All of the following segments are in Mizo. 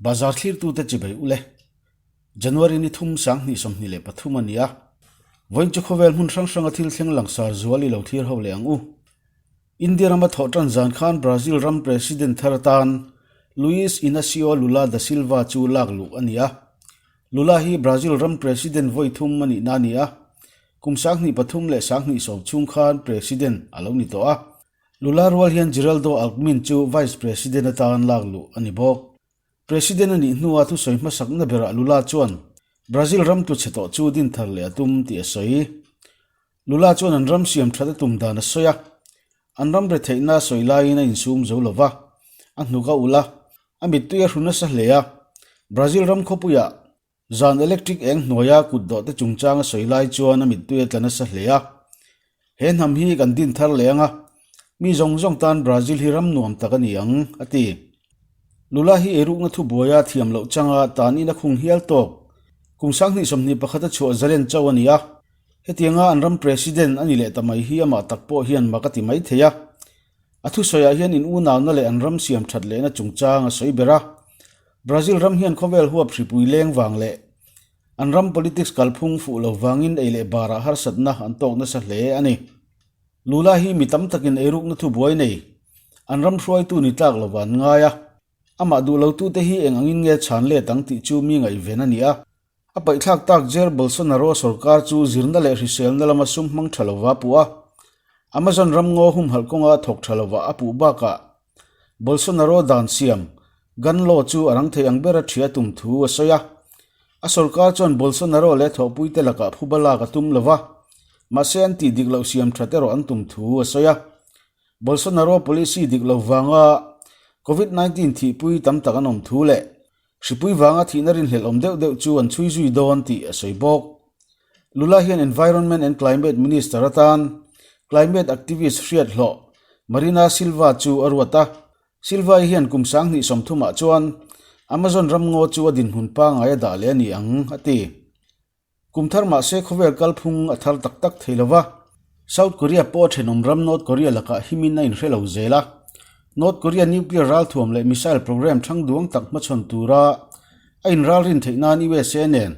Bazar thlirtute chibai ule. January ni thum 2023 a ni a. Vawiin chu khawvel hmun hrang hranga thil thleng langsar zual i lo thlir ho leh ang u. India rama thawh tan zan khan Brazil ram President thar atan Luiz Inacio Lula da Silva chu lak luh a ni a. Lula hi Brazil ram President vawi thum a nihna a ni a. Kum 2003 leh 2010 chhung khan President a lo ni tawh a. Lula rual hian Geraldo Alckmin chu Vice President atan lak luh a ni bawk. President a nih hnua thusawi hmasakna berah Lula chuan Brazil ram tlu chhe tawh chu din thar leh a tum tih a sawi. Lula chuan an ram siam that a tum dan a sawi a, an ram retheihna a sawi laiin a insum zo lo va, a hnuk a ulh a, a mittui a hru nasa hle a. Brazil ram khawpuiah Zan electric eng hnuaia kut dawh te chungchang a sawi lai chuan a mittui a tla nasa hle a. He hnam hi kan din thar leh ang a, mi zawng zawng tan Brazil hi ram nuam tak a ni ang, a ti. Lula hi eirukna thubuaia thiam loh changa tanin a khung hial tawk. Kum 2021 a chhuah zalen chauh a ni a. Hetianga an ram president a ni leh ta mai hi amah tak pawh hian mak a ti mai thei a. A thusawiah hian in unauna leh an ram siam that lehna chungchang a sawi ber a. Brazil ram hian khawvel huap hripui leng vang leh an ram politics kalphung fuh lo vangin ei leh barah harsatna an tawk nasa hle a ni. Lula hi mi tam takin eirukna thubuai nei an ram hruaitu ni tlak lova an ngai a. Amah duh lotute hi eng angin nge chhan let ang tih chu mi ngaihven a ni a. A paihthlak tak Jair Bolsonaro sorkar chu zirna leh hriselna lama sum hmang tha lova a puh a. Amazon ramngaw humhalh kawnga thawk tha lova a puh bakah Bolsonaro dan siam Gun Law chu a rang thei ang bera ṭhia tum thu a sawi a. A sorkar chuan Bolsonaro leh thawhpuite lakah phuba lak a tum lova, mahse an tih dik loh siam ṭhat erawh an tum thu a sawi a. Bolsonaro policy dik lo vanga Covid-19 thihpui tam tak an awm thu leh Hripui vanga thihna rinhlelh awm deuh deuh chu an chhui zui dawn tih a sawi bawk. Lula hian Environment and Climate Minister atan climate activist hriat hlawh Marina Silva chu a ruat a. Silva-i hian kum 2030 ah chuan Amazon ramngaw chu a dinhmun pangngai a dah leh a ni ang, a ti. Kum thar mah se khawvel kalphung a thar tak tak thei lo va, South Korea pawh a thenawm ram North Korea lakah himin a inhre lo zel a. North Korea nuclear ralthuam leh missile program thang duang tak hmachhawn tura a inralrin theih nan USA nen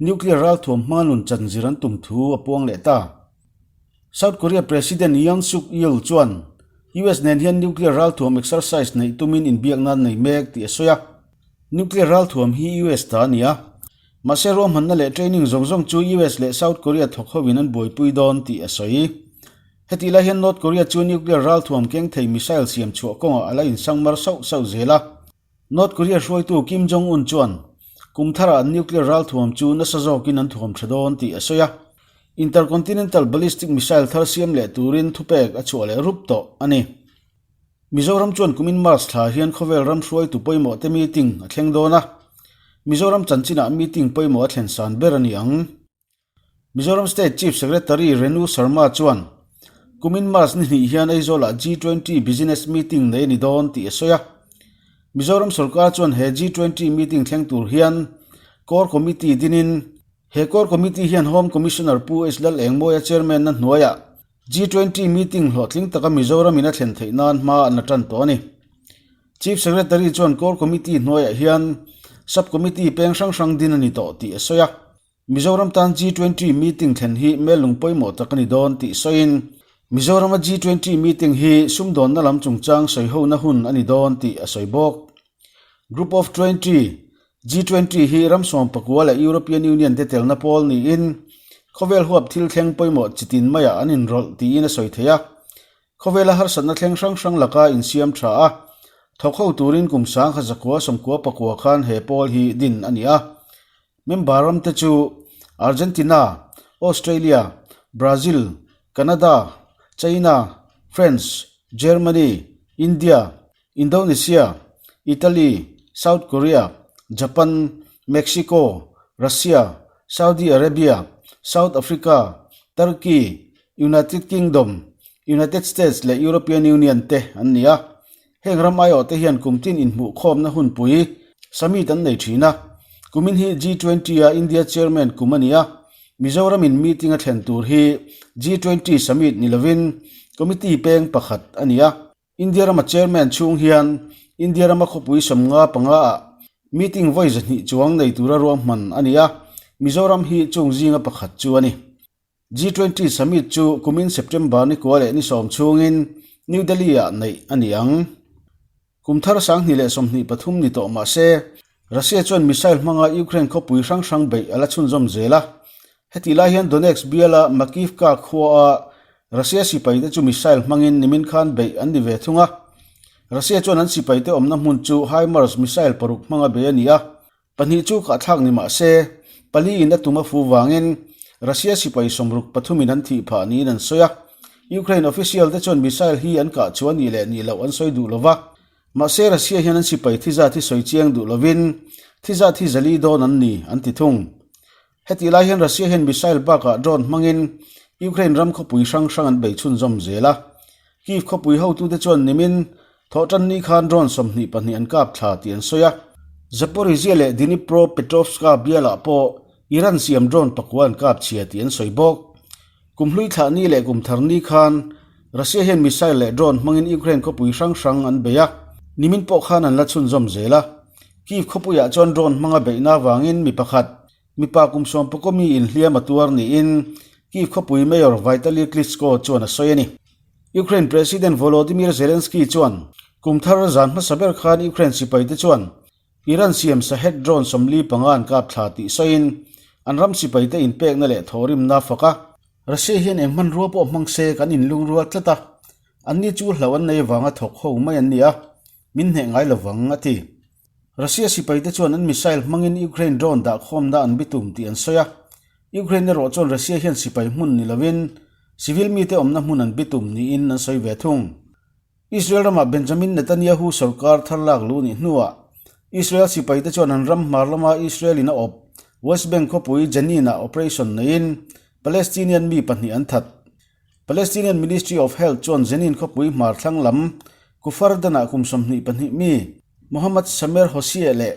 nuclear ralthuam hma nun chan zir an tum thu a puang leh ta. South Korea President Yoon Suk Yeol chuan US nen hian nuclear ralthuam exercise neih tumin inbiakna an nei mek tih a sawi a. Nuclear ralthuam hi US ta a ni a. Mahse ruahmanna leh training zawng zawng chu US leh South Korea thawk hovin an buaipui dawn tih a sawi. Hetih lai hian North Korea chu nuclear ralthuam keng thei missile siam chhuah kawngah a la insangmar sauh sauh zel a. North Korea hruaitu Kim Jong Un chuan kum tharah an nuclear ralthuam chu nasa zawkin an thuam tha dawn tih a sawi a. Intercontinental ballistic missile thar siam leh turin thupek a chhuah leh rup tawh a ni. Mizoram chuan kumin March thla hian khawvel ram hruaitu pawimawh te meeting a thleng dawn a, Mizoram chanchinah meeting pawimawh a thlen san ber a ni ang. Mizoram State Chief Secretary Renu Sharma chuan kumin March ni hnih hian Aizawlah G20 Business Meeting nei a ni dawn tih a sawi a. Mizoram sorkar chuan he G20 meeting thleng tur hian Core Committee dinin he Core Committee hian Home Commissioner Pu H Lalengmawia Chairman-na hnuaiah G20 meeting hlawhtling taka Mizoram in a thlen theih nan hma an la tan tawh a ni. Chief Secretary chuan Core Committee hnuaiah hian Sub Committee peng hrang hrang din a ni tawh tih a sawi a. Mizoram tan G20 meeting thlen hi mellung pawimawh tak a ni dawn tih sawiin Mizorama G20 meeting hi sumdawnna lam chungchang sawihona hun a ni dawn tih a sawi bawk. Group of 20, G20 hi ram sawm pakua leh European Union te telna pawl niin khawvel huap thil thleng pawimawh chitin maiah an inrawlh tiin a sawi thei a. Khawvela harsatna thleng hrang hrang laka insiam tha a, thawk ho turin kum 1994 khan he pawl hi din a ni a. Member ram te chu Argentina, Australia, Brazil, Canada, China, France, Germany, India, Indonesia, Italy, South Korea, Japan, Mexico, Russia, Saudi Arabia, South Africa, Turkey, United Kingdom, United States leh European Union te an ni a. Heng ram aiawh te hian kum tin inhmuhkhawmna hunpui summit an nei thin a. Kumin hi G20 a India chairman kum a ni a. Mizoramin meeting a thlen tur hi G20 summit ni lovin committee peng pakhat a ni a. India rama chairman chhung hian India rama khawpui 55 ah. meeting vawi 200 chuang nei tura ruahman a ni a, Mizoram hi chung zinga pakhat chu a ni. G20 Summit chu kumin September ni kua leh ni sawm chhungin New Delhi-ah neih a ni ang. Kum thar 2023 ni tawh mah se, Russia chuan missile hmanga Ukraine khawpui hrang hrang beih a la chhunzawm zel a. Hetih lai hian Donetsk biala Makivka khuaa Russia sipaite chu missile hmangin nimin khan beih an ni ve thung a. Russia chuan an sipaite awmna hmun chu HIMARS missile paruk hmanga bei a ni a. Pahnih chu kahthlak ni mah se, pali in a tum a fu vangin Russia sipai sawmruk pathumin an thih phah niin an sawi a. Ukraine official te chuan missile hi an kah chu a nih leh nih loh an sawi duh lo va. Mahse Russia hian an sipai thi zat hi sawi chiang duh lovin thi zat hi zali dawn an ni an ti thung. Hetih lai hian Russia hian missile bakah drone hmangin Ukraine ram khawpui hrang hrang an bei chhunzawm zel a. Kyiv khawpui hotute chuan nimin thawhtan ni khan drone 22 an kap thla tih an sawi a. Zaporizhzhia leh Dnipropetrovsk bialah pawh Iran siam drone pakua an kap chhia tih an sawi bawk. Kum hlui thlah ni leh kum thar ni khan Russia hian missile leh drone hmangin Ukraine khawpui hrang hrang an bei a, nimin pawh khan an la chhunzawm zel a. Kyiv khawpuiah chuan drone hmanga beihna avangin mi pakhat, mipa kum sawmpakaw mi inhliam a tuar niin Kyiv khawpui Mayor Vitali Klitschko chuan a sawi a ni. Ukraine President Volodymyr Zelensky chuan kum thar zan hmasa ber khan Ukraine sipaite chuan Iran siam Shahed drone 45 an kap thla tih sawiin an ram sipaite inpekna leh thawhrimna fak a. Russia hian eng hmanrua pawh hmang se kan inlungrual tlat a, anni chu hlauh an nei vanga thawk ho mai an ni a, min hneh ngai lovang, a ti. Russia sipaite chuan an missile hmangin Ukraine drone dahkhawmna an bitum tih an sawi a. Ukraine erawh chuan Russia hian sipai hmun ni lovin civil mite awmna hmun an bitum niin an sawi ve thung. Israel ramah Benjamin Netanyahu sorkar thar lak luh nih hnuah Israel sipaite chuan an ram hmar lama Israel in a awp West Bank khawpui Jenin-ah operation neiin Palestinian mi pahnih an that. Palestinian Ministry of Health chuan Jenin khawpui hmar thlang lam Kufar Dan-ah kum 22 mi Mohammad Samer Hosieh leh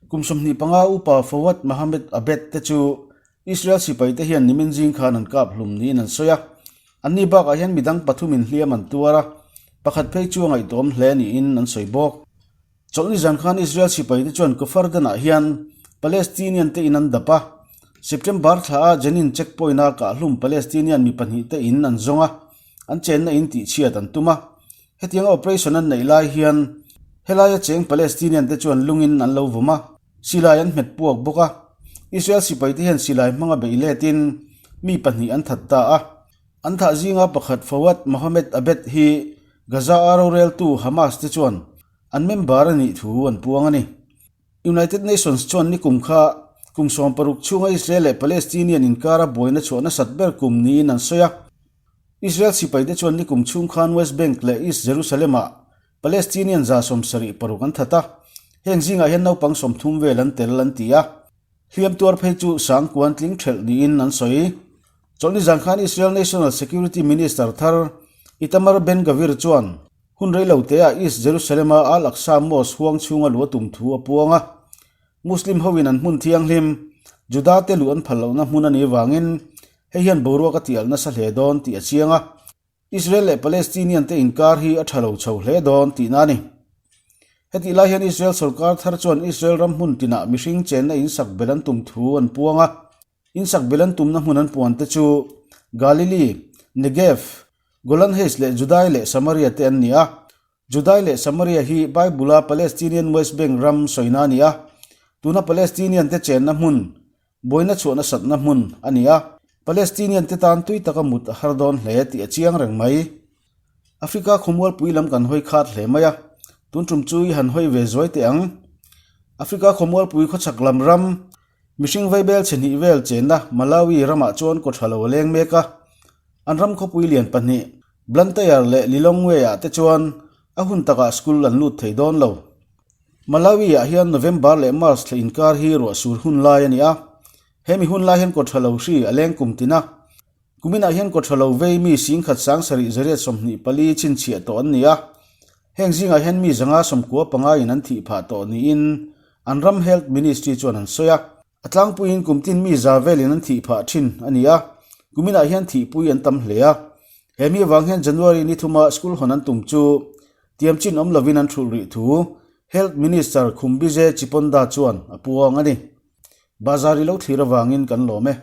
kum 25 upa Fawad Mohammed Abed te chu Israel sipaite hian nimin zing khan an kap hlum niin an sawi a. Anni bakah hian midang pathumin hliam an tuar a, pakhat phei chu a ngaihtuam hle niin an sawi bawk. Chawlhni zan khan Israel sipaite chuan Kufar Dan-ah hian Palestinian te in an dap a, September thlaah Jenin checkpoint-a kahhlum Palestinian mi pahnihte in an zawng a, an chenna in tihchhiat an tum a. Hetianga operation an neih lai hian helaia cheng Palestinian te chuan lungin an lo vawm a, silai an hmet puak bawk a. Israel sipaite hian silai hmanga beih letin mi pahnih an that ta a. An thah zinga pakhat Fawad Mohammed Abed hi Gaza-a roreltu Hamas te chuan an member a nih thu an puang a ni. United Nations chuan nikum kha kum 60 chhunga Israel leh Palestinian inkara buaina chhuah nasat ber kum niin an sawi a. Israel sipaite chuan nikum chhung khan West Bank leh East Jerusalem-ah Palestinian 76 an that a, heng zingah hian naupang 30 vel an tel an ti a. Hliam tuar phei chu sangkuan tling thelh niin an sawi. Chawlhni zan khan Israel National Security Minister thar Itamar Ben-Gvir chuan hun rei lo teah East Jerusalem-a Al-Aqsa Mosque huang chhunga luh a tum thu a puang a. Muslim hoin an hmun thianghlim, Juda te luh an phal lohna hmun a nih vangin hei hian boruak a tialh nasa hle dawn tih a chiang a. Israel leh Palestinian te inkar hi a tha lo chho hle dawn tihna a ni. Hetih lai hian Israel sorkar thar chuan Israel ram hmun tinah mihring chenna in sak bel an tum thu an puang a. In sak bel an tumna hmun an puan te chu Galilee, Negev, Golan Heights leh Judai leh Samaria te an ni a. Judai leh Samaria hi Bible-a Palestinian West Bank ram sawina a ni a. Tuna Palestinian te chenna hmun Buaina chhuah nasatna hmun a ni a, Palestinian te tan tui taka mut a har dawn hle tih a chiang reng mai. Africa khawmualpui lam kan hawi khat hle mai a, tun tum chu i han hawi ve zuai teh ang. Africa khawmualpui khawchhak lam ram, mihring vaibel chhe hnih vel chenna Malawi ramah chuan kaw tha lo a leng mek a. An ram khawpui lian pahnih, Blantyre leh Lilongwe-ah te chuan a hun takah school an lut thei dawn lo. Malawi-ah hian November leh March thla inkar hi ruah sur hun lai a ni a, hemi hun lai hian kaw tha lo hri a leng kum tin a. Kuminah hian kaw tha lo vei mi singkhat sang sarih zariat 24 chhinchhiah tawh an ni a, heng zingah hian mi zanga sawmkua pangaiin an thih phah tawh niin an ram Health Ministry chuan an sawi a. A tlangpuiin kum tin mi za velin an thih phah thin a ni a, kuminah hian thihpui an tam hle a. He mi avang hian January ni thuma school hawn an tum chu tiam chin awm lovin an thulh rih thu. Health Minister Khumbize Chiponda chuan a puang a ni. Bazar i lo thlir avangin kan lawm e.